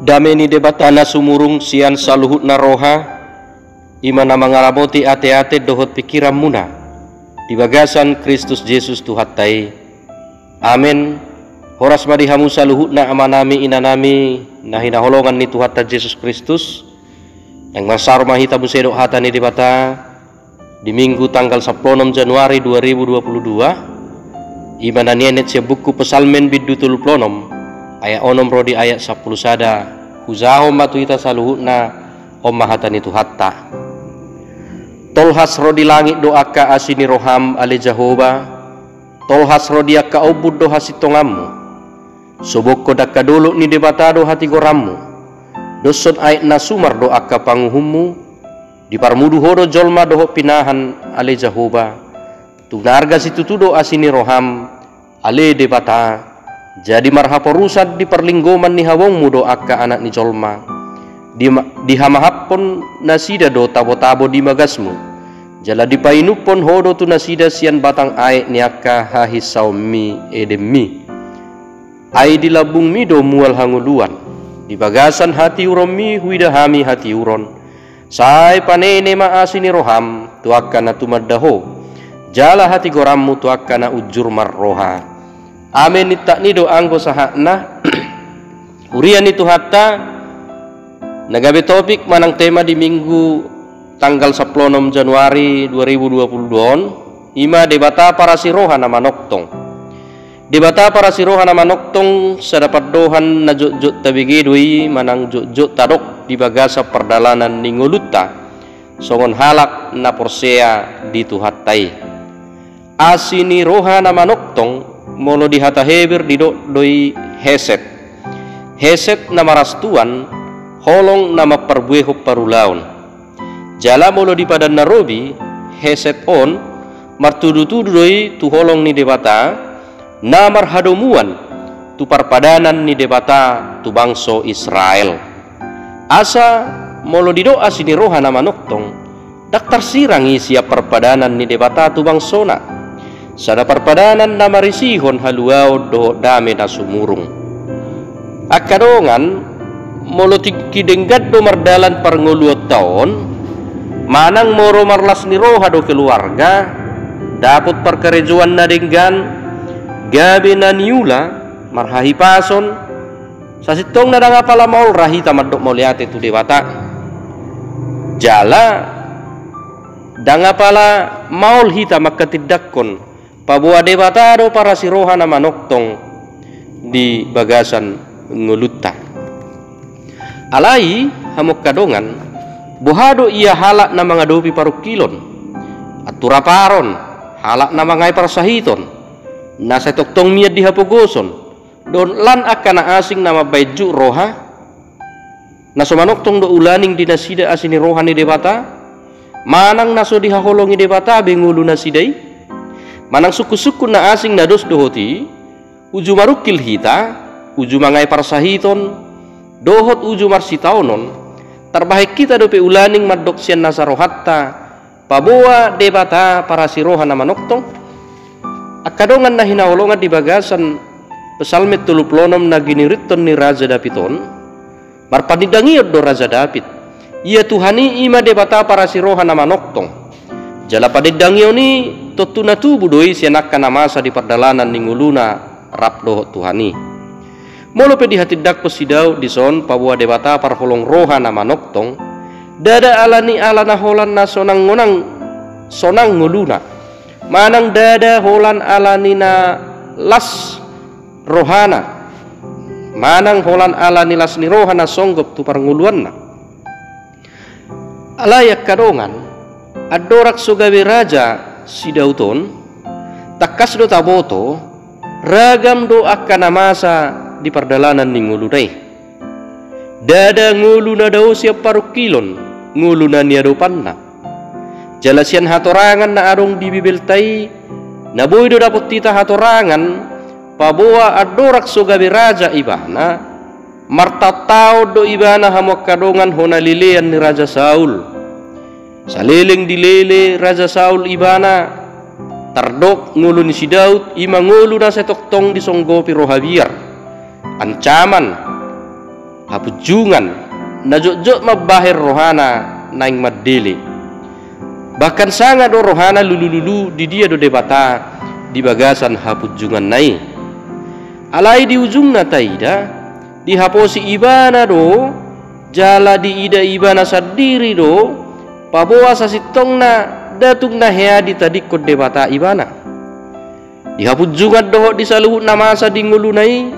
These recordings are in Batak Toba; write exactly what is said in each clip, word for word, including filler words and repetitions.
Dame ni Debata na sumurung sian saluhutna roha, i ma na mangaramoti ateate dohot pingkiranmuna di bagasan Kristus Jesus Tuhanta i. Amen. Horas ma di hamu saluhutna amanami inanami na hinaholongan ni Tuhanta Jesus Kristus. Naeng marsaor ma hita muse dohot hata ni Debata di Minggu tanggal sampulu onom Januari dua ribu dua puluh dua, i ma na nienet sian buku Psalmen bindu tolu pulu onom, ayat onom ro di ayat sampulu sada. Hujahahon ma tu hita saluhutna. On ma hata ni Tuhanta. Tolhas ro di langit do angka asi ni roham, ale Jahowa, tolhas ro di angka ombun do hasintonganmu. Sobokhon angka dolok ni Debata do hatigoranmu. Doshon aek na sumar do angka panguhummu. Diparmudu ho do jolma dohot pinahan, ale Jahowa. Tung na arga situtu do asi ni roham, ale Debata. Jadi marhaporusan di parlinggoman ni habongmu do angka anak ni jolma. Di, dihamahaphon nasida do tabotabo di bagasmu. Jala dipainumhon ho do tu nasida sian batang aek ni angka hahinsaonmi Edenmi. Ai di lambungmi do mual hangoluan. Di bagasan hatiuronmi huida hami hatiuron. Sai panene ma asi ni roham tu angka na tumanda ho, jala hatigoranmu tu angka na unjur marroha. Amen. Intak ni do anggo sahatna. Huria ni Tuhanta, na gabe topik manang tema di Minggu tanggal sampulu onom Januari dua ribu dua puluh dua on, i ma Debata parasiroha na manongtong. Debata parasiroha na manongtong, sada pandohan na jotjot tabege do i manang jotjot tadok di bagasan pardalanan ni ngolunta songon halak na porsea di Tuhanta i. Asi ni roha na manongtong, molo di hata Heber didok do i hesed. Hesed na marastuan, holong na mamparbuehon parulaon. Jala molo di Padan na Robi, hesed on martudutudu do i tu holong ni Debata na marhadomuan tu parpadanan ni Debata tu bangso Israel. Asa molo didok asi ni roha na manongtong, ndang tarsirang i sian parpadanan ni Debata tu bangsona. Sada parpadanan na marisihon haluaon dohot dame na sumurung. Angka dongan, molo tingki denggan do mardalan parngoluonta on, manang molo marlas ni roha do keluarga, dapot parkarejoan na denggan, gabe na niula, marhahipason, sasintongna ndang apala maol ra hita mandok mauliate tu Debata. Jala ndang apala maol hita manghatindanghon paboa Debata do parasiroha na manongtong di bagasan ngolunta. Alai, hamu angka dongan, boha do ia halak na mangadopi parungkilon, anturaparon, halak na mangae parsahiton, na sai tongtong mian di hapogoson, dohot lan angka na asing na mambahen jut roha, na so manongtong do ulaning di nasida asi ni roha ni Debata, manang na so dihaholongi Debata be ngolu nasida i, manang sungkunsungkun na asing na dos dohot i, uju marungkil hita, uju mangae parsahiton, dohot uju marsitaonon, tarbahen hita dope ulaning mandok sian nasa rohanta, paboa Debata parasiroha na manongtong. Angka dongan na hinaholongan di bagasan Psalmen tolu pulu onom na giniriton ni Raja David on, marpanindangion do Raja David. Ia Tuhan i i ma Debata parasiroha na manongtong. Jala panindangion i tontu na tubu do i sian angka na masa di pardalanan ni ngoluna rap dohot Tuhan i. Molo pe dihatindanghon si Daud dison paboa Debata parholong roha na manongtong, ndada ala ni ala na holan na sonang ngonang sonang ngoluna, manang ndada holan ala ni na las rohana, manang holan ala ni las ni roha na songgop tu parngoluanna. Alai angka dongan, andorang so gabe raja si Daud on, tangkas do taboto, ragam do angka na masa di pardalanan ni ngoluna i. Ndada ngolu na dao sian parungkilon, ngolu na niadopanna. Jala sian hatorangan na adong di Bibelta i, na boi do dapot hita hatorangan, paboa andorang so gabe raja ibana, martaontaon do ibana hamu angka dongan hona lelean ni Raja Saul. Saleleng dilele Raja Saul ibana, tardok ngolu ni si Daud, i ma ngolu na sai tongtong disonggopi roha biar, ancaman, Hapunjungan, na jotjot mambahen rohana naeng mandele. Bahkan sanga do rohana lulululu di dia do Debata di bagasan hapunjunganna i. Alai di ujungna taida, dihaposi ibana do, jala diida ibana sandiri do, paboa sasintongna nda tung na hea ditadingkon Debata ibana. Di hapunjungan dohot di saluhut na masa di ngoluna i,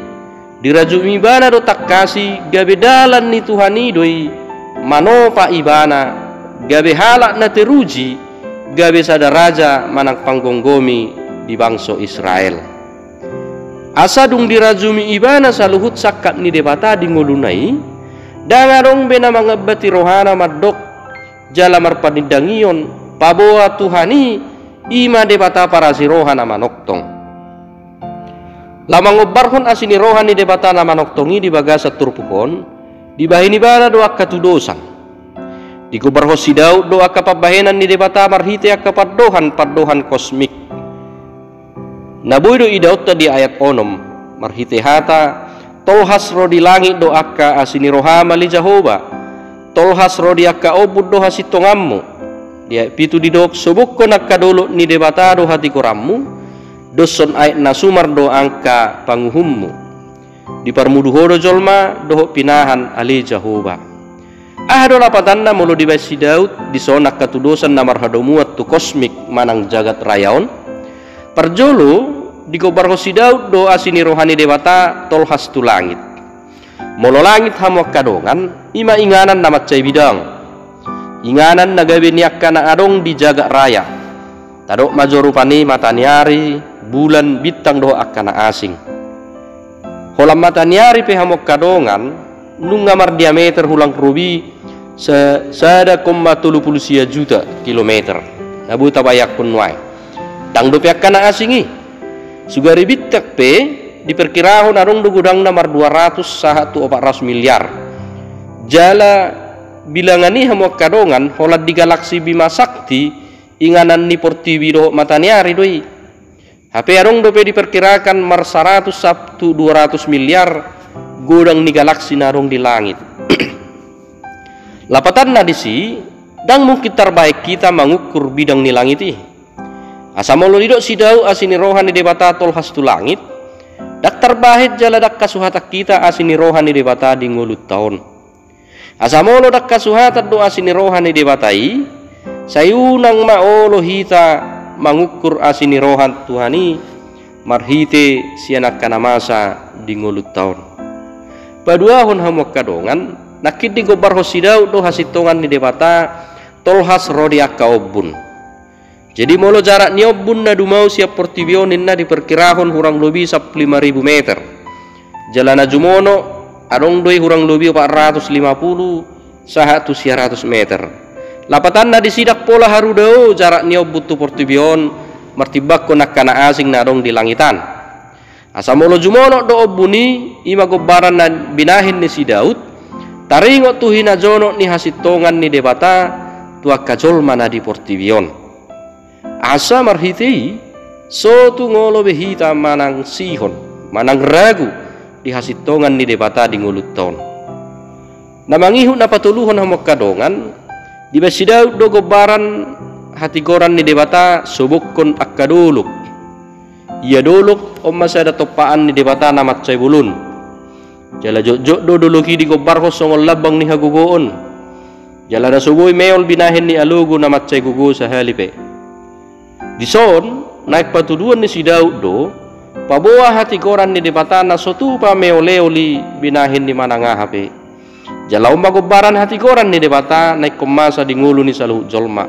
dirajumi ibana do tangkasi, gabe dalan ni Tuhan i do i, manopa ibana, gabe halak na teruji, gabe sada raja manang panggomgomi di bangso Israel. Asa dung dirajumi ibana saluhut sangkap ni Debata di ngoluna i, ndang adong be na mangambati rohana mandok jala marpanindangion, paboa Tuhan i, i ma Debata parasi roha na manongtong. Laho mangombarhon asi ni roha ni Debata na manongtong i di bagasan turpuk on, dibahen ibana do angka tudosan. Digombarhon si Daud do angka pambahenan ni Debata marhite angka pandohan, pandohan kosmik. Na boi do idaonta di ayat onom, marhite hata, tolhas ro di langit do angka asi ni roham ale Jahowa, tolhas ro di angka ombun do hasintonganmu. Di ayat pitu didok, sobokhon angka dolok ni Debata do hatigoranmu, doshon aek na sumar do angka panguhummu. Diparmudu ho do jolma dohot pinahan ale Jahowa. Aha do lapatanna molo dibahen si Daud dison angka tudosan na marhadomuan tu kosmik manang jagat raya on? Parjolo, digombarhon si Daud do asi ni roha ni Debata tolhas tu langit. Molo langit hamu angka dongan, i ma inganan na mansai bidang. Inganan na gabe ni angka na adong di jagat raya. Tadok ma jo rupani mataniari, bulan, bintang dohot angka na asing. Holan mataniari pe hamu angka dongan, nunga mardiameter hulang robi sa-, sada koma tolu pulu sia juta kilometer. Na boi tabayangkon nuaeng. Ndang dope angka na asing i. Sugari bintang pe diperkirahon adong do godangna mardua ratus sahat tu opat ratus miliar. Jala bilangan i hamu angka dongan, holan di galaksi Bima Sakti, inganan ni portibi dohot mataniari do i. Hape adong dope diperkirakan marsaratus sahat tu dua ratus miliar godang ni galaksi na adong di langit. Lapatanna disi, ndang mungkin tarbahen hita mangukur bidang ni langit i. Asa molo didok si Daud asi ni roha ni Debata tolhas tu langit, ndang tarbahen jala ndang hasuhatan hita asi ni roha ni Debata di ngolunta on. Asa molo ndang hasuhatan do asi ni roha ni Debata i, sai unang ma olo hita mangukur asi ni roha ni Tuhan i marhite sian angka na masa di ngolunta on. Paduahon hamu angka dongan, nangkin digombarhon si Daud do hasintongan ni Debata tolhas ro di angka ombun. Jadi molo jarak ni ombun na dumao sian portibi on ninna diperkirahon hurang lobi sampulu lima ribu meter. Jala na jumonok adong do i hurang lobi opat ratus lima pulu sahat tu sia ratus meter. Lapatanna disi ndang pola haru dao jarak ni ombun tu portibi on martimbangkon angka na asing na adong di langit an. Asa molo jumonok do ombun i, i ma gombaran na binahen ni si Daud, taringot tu hinajonok ni hasintongan ni Debata tu angka jolma na di portibi on. Asa marhite i, so tung olo be hita manang sihon, manang ragu di hasintongan ni Debata di ngolunta on. Na mangihut na patoluhon hamu angka dongan, dibahen si Daud do gombaran hatigoran ni Debata sobokhon angka dolok. Ia dolok on ma sada tompaan ni Debata na mansai bolon. Jala jotjot do dolok i digombarhon songon lambang ni hagogoon. Jala na so boi meol binahen ni alogo na mansai gogo sahali pe. Dison, naeng patuduhon ni si Daud do, paboa hatigoran ni Debata na so tupa meoleol i binahen ni manang aha pe. Jala on ma gombaran hatigoran ni Debata na ingkon masa di ngolu ni saluhut jolma.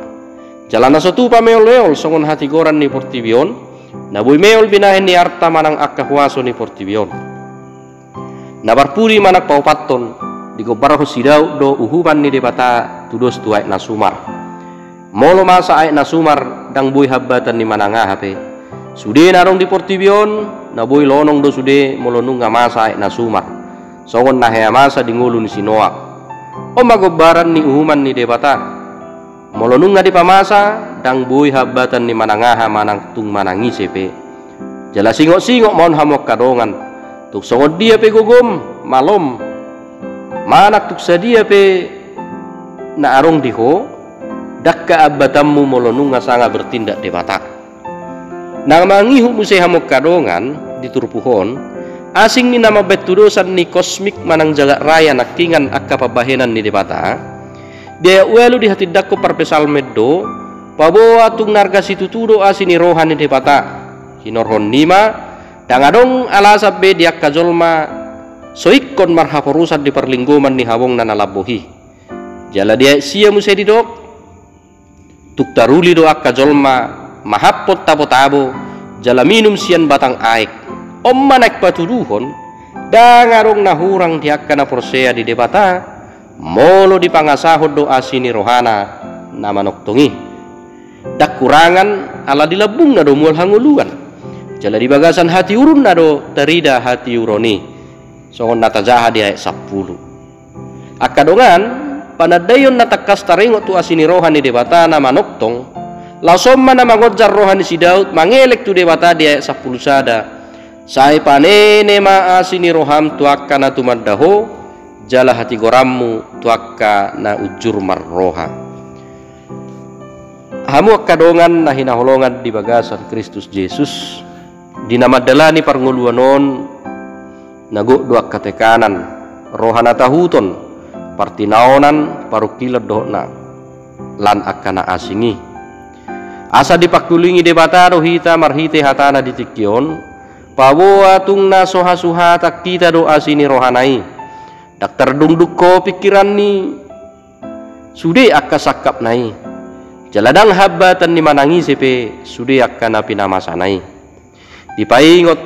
Jala na so tupa meoleol songon hatigoran ni portibi on, na boi meol binahen ni arta manang angka huaso ni portibi on. Na parpudi manang paopathon, digombarhon si Daud do uhuman ni Debata tudos tu aek na sumar. Molo masa aek na sumar, ndang boi hambatan ni manang aha pe. Sude na adong di portibi on, na boi lonong do sude molo nunga masa aek na sumar. Songon na hea masa di ngolu ni si Noa. On ma gombaran ni uhuman ni Debata. Molo nunga dipamasa, ndang boi hambatan ni manang aha manang tung manang ise pe. Jala singot-singot ma on hamu angka dongan. Tung songon dia pe gogom, malom. Manang tung sadia pe na adong di ho, ndang haambatanmu molo nunga sanga bertindak Debata. Na mangihut muse hamu angka dongan di turpuk on, asing ni na mambahen tudosan ni kosmik manang jagat raya nangkiningan angka pambahenan ni Debata, di ayat ualu dihatindangkon parpsalmen do, paboa tung na arga situtu do asi ni roha ni Debata. Hinorhon ni i ma, ndang adong alasan be di angka jolma so ingkon marhaporusan di parlinggoman ni habongna na lambok i. Jala di ayat sia muse didok, tung taruli do angka jolma mahaphon tabo-tabo, jala minum sian batang aek. On ma naeng patuduhon, ndang adong na hurang di angka na porsea di Debata, molo dipangasahon do asi ni rohana na manongtong i. Ndang hurangan ala di lambungna do mual hangoluan. Jala di bagasan hatiurunna do tarida hatiuron i. Songon na tajaha di ayat sampulu. Angka dongan, panandaion na tangkas taringot tu asi ni roha ni Debata na manongtong, laos on ma na mangonjar roha ni si Daud mangelek tu Debata di ayat sampulu sada. Sai panene ma asi ni roham tu angka na tumanda ho, jala hatigoranmu tu angka na unjur marroha. Hamu angka dongan na hinaholongan di bagasan Kristus Jesus, di na mandalani parngoluan on, na gok do angka tekanan, roha na tahuton, partinaonan, parungkilon dohot na lan angka na asing i. Asa dipangkulingi Debata do hita marhite hatana di tingki on, paboa tung na so hasuhatan hita do asi ni rohana i. Ndang tardungdung ho pingkiran ni sude angka sangkapna i. Jala ndang hambatan ni manang ise pe sude angka na pinamasana i. Dipaingot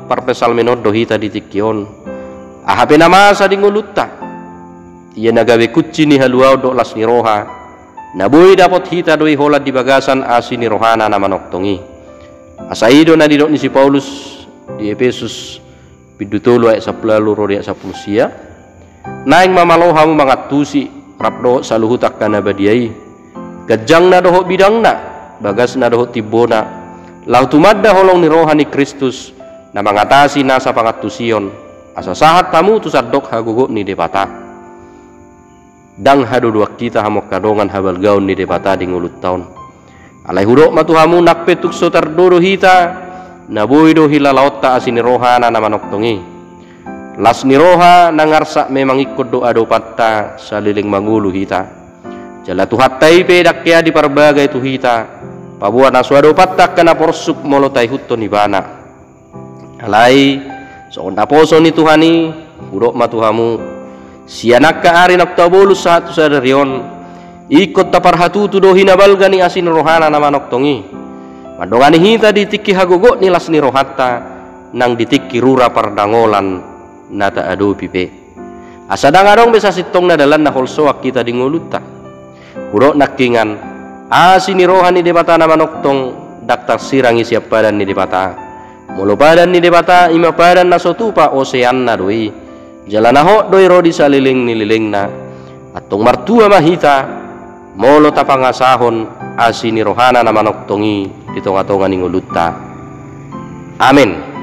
parpsalmen on do hita di tingki on, aha pe na masa di ngolunta, ia na gabe kunci ni haluaon dohot las ni roha, na boi dapot hita do i holan di bagasan asi ni rohana na manongtong i. Asa i do na nidok ni si Paulus di Epesus bindu tolu ayat sampulu ualu ro di ayat sampulu sia. Naeng ma malo hamu mangantusi rap dohot saluhut angka na badia i, ganjangna dohot bidangna, bagasna dohot timbona, laho tumanda holong ni roha ni Kristus na mangatasi nasa pangantusion, asa sahat hamu tu sandok hagogot ni Debata. Ndang hadodoan hita hamu angka dongan habalgaon ni Debata di ngolunta on. Alai hudok ma tu hamu, nang pe tung so tardo do hita, na boi do hilalaonta asi ni rohana na manongtong i. Las ni roha na ngarsak memang ingkon do adopanta saleleng mangolu hita. Jala Tuhanta i pe ndang hea diparbagai tu hita, paboa na so adopanta angka na porsuk molo taihuthon ibana. Alai songon naposo ni Tuhan i, hudok ma tu hamu, sian angka ari naung tabolus sahat tu sadari on, ingkon taparhatutu do hinabalga ni asi ni rohana na manongtong i, mandongani hita di tingki hagogot ni las ni rohanta, nang di tingki rura pardangolan na taadopi pe. Asa ndang adong be sasintongna dalan na holsoan hita di ngolunta. Hudok nangkiningan, asi ni roha ni Debata na manongtong ndang tarsirang i sian padan ni Debata. Molo padan ni Debata, i ma padan na so tupa oseanna do i. Jala na hot do i ro di saleleng ni lelengna. Antong martua ma hita, molo tapangasahon asi ni rohana na manongtong i di tonga-tonga ni ngolunta. Amen.